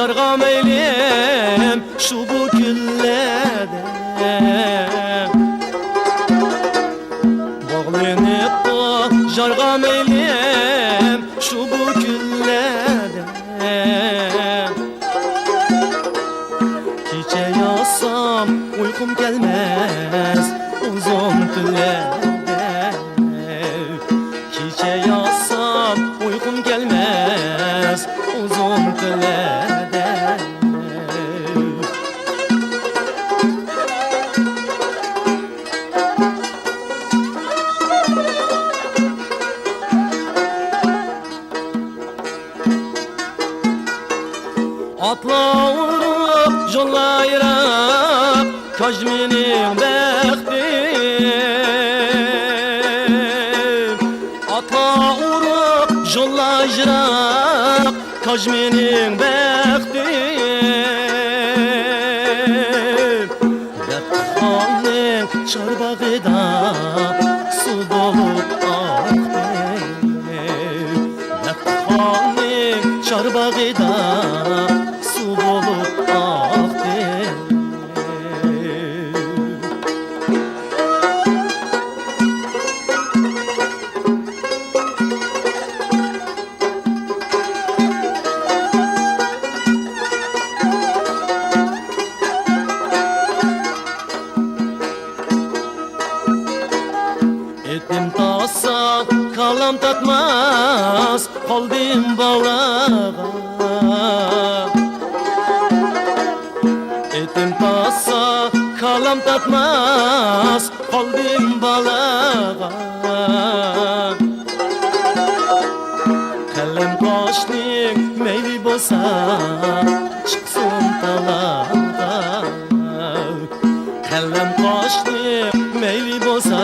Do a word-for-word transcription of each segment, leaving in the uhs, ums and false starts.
يارغا مەيلىم شۇ بۇ كۈنلەردە، باغلىنىپ يارغا مەيلىم شۇ بۇ كۈنلەردە. كېچە ياتسام ئۇيقۇم كەلمەس ئۇزۇن تۈنلەردە. كېچە ياتسام ئۇيقۇم كەلمەس ئۇزۇن تۈنلەردە. ئاتلار ئۇرۇپ يوللار يىراق، كاج مېنىڭ بەختىم. ئاتلار ئۇرۇپ يوللار يىراق، كاج مېنىڭ بەختىم. بەختىخاننىڭ چارباغىدا سۇ بولۇپ ئاقتىم. بەختىخاننىڭ چارباغىدا سۇ بولۇپ ئاقتىم. ئېتىم تارتسا، كالام تارتماس قالدىم بالاغا. ئېتىم تارتسا، كالام تارتماس قالدىم بالاغا. قەلەم قاشنىڭ مەيلى بولسا، چىقسۇن تالاغا. قەلەم قاشنىڭ مەيلى بولسا،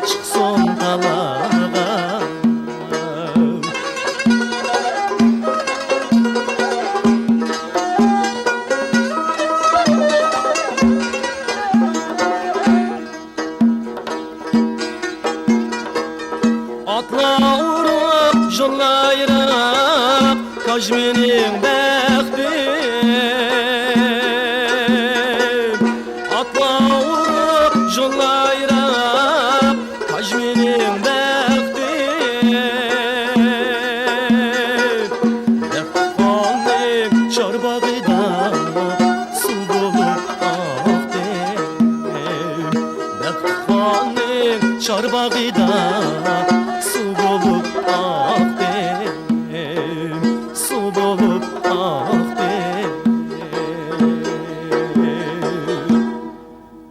چىقسۇن تالاغا. ئاتلار ئۇرۇپ يوللار يىراق، كاج مېنىڭ بەختىم. ئاتلار ئۇرۇپ يوللار يىراق، كاج مېنىڭ بەختىم. بەختىخاننىڭ چارباغىدا سۇ بولۇپ ئاقتىم. بەختىخاننىڭ چارباغىدا سۇ بولۇپ ئاقتىم، سۇ بولۇپ ئاقتىم.